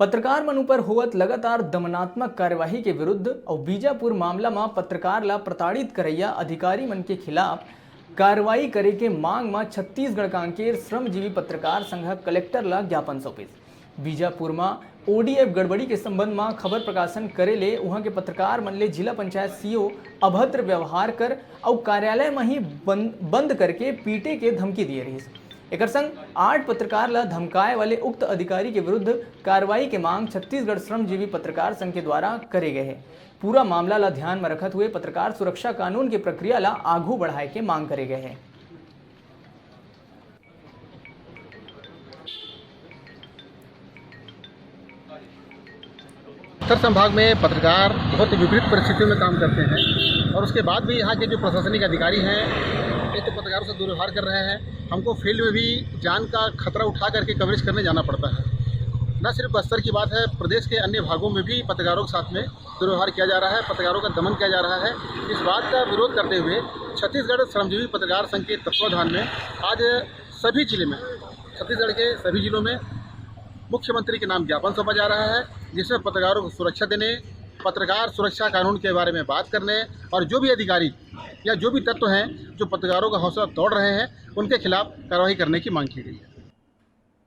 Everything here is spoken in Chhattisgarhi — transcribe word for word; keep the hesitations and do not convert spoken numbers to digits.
पत्रकार मन ऊपर होवत लगातार दमनात्मक कार्यवाही के विरुद्ध अउ बीजापुर मामला म पत्रकार ला प्रताड़ित करैया अधिकारी मन के खिलाफ कार्रवाई करे के मांग म छत्तीसगढ़ कांकेर श्रमजीवी पत्रकार संघ ह कलेक्टर ला ज्ञापन सौंपिस। बीजापुर म ओडीएफ गड़बड़ी के संबंध म खबर प्रकाशन करे ले उहां के पत्रकार मन ले जिला पंचायत सीओ अभद्र व्यवहार कर अउ कार्यालय म ही बंद, बंद करके पीटे के धमकी दिए रहिस। एकर संग आठ पत्रकार ला धमकाए वाले उक्त अधिकारी के विरुद्ध कार्रवाई के मांग छत्तीसगढ़ श्रमजीवी पत्रकार संघ के द्वारा करे गए हे। पूरा मामला ला ध्यान म रखत हुए पत्रकार सुरक्षा कानून के प्रक्रिया ला आघू बढ़ाए के मांग करे गए हे। उत्तर संभाग में पत्रकार बहुत विपरीत परिस्थितियों में काम करते हैं और उसके बाद भी यहाँ के जो प्रशासनिक अधिकारी हैं, एक तो पत्रकारों से दुर्व्यवहार कर रहे हैं। हमको फील्ड में भी जान का खतरा उठा करके कवरेज करने जाना पड़ता है। न सिर्फ बस्तर की बात है, प्रदेश के अन्य भागों में भी पत्रकारों के साथ में दुर्व्यवहार किया जा रहा है, पत्रकारों का दमन किया जा रहा है। इस बात का विरोध करते हुए छत्तीसगढ़ श्रमजीवी पत्रकार संघ के तत्वाधान में आज सभी जिले में, छत्तीसगढ़ के सभी जिलों में मुख्यमंत्री के नाम ज्ञापन सौंपा जा रहा है, जिसमें पत्रकारों को सुरक्षा देने, पत्रकार सुरक्षा कानून के बारे में बात करने और जो भी अधिकारी या जो भी तत्व हैं जो पत्रकारों का हौसला तोड़ रहे हैं, उनके खिलाफ कार्रवाई करने की मांग की गई है।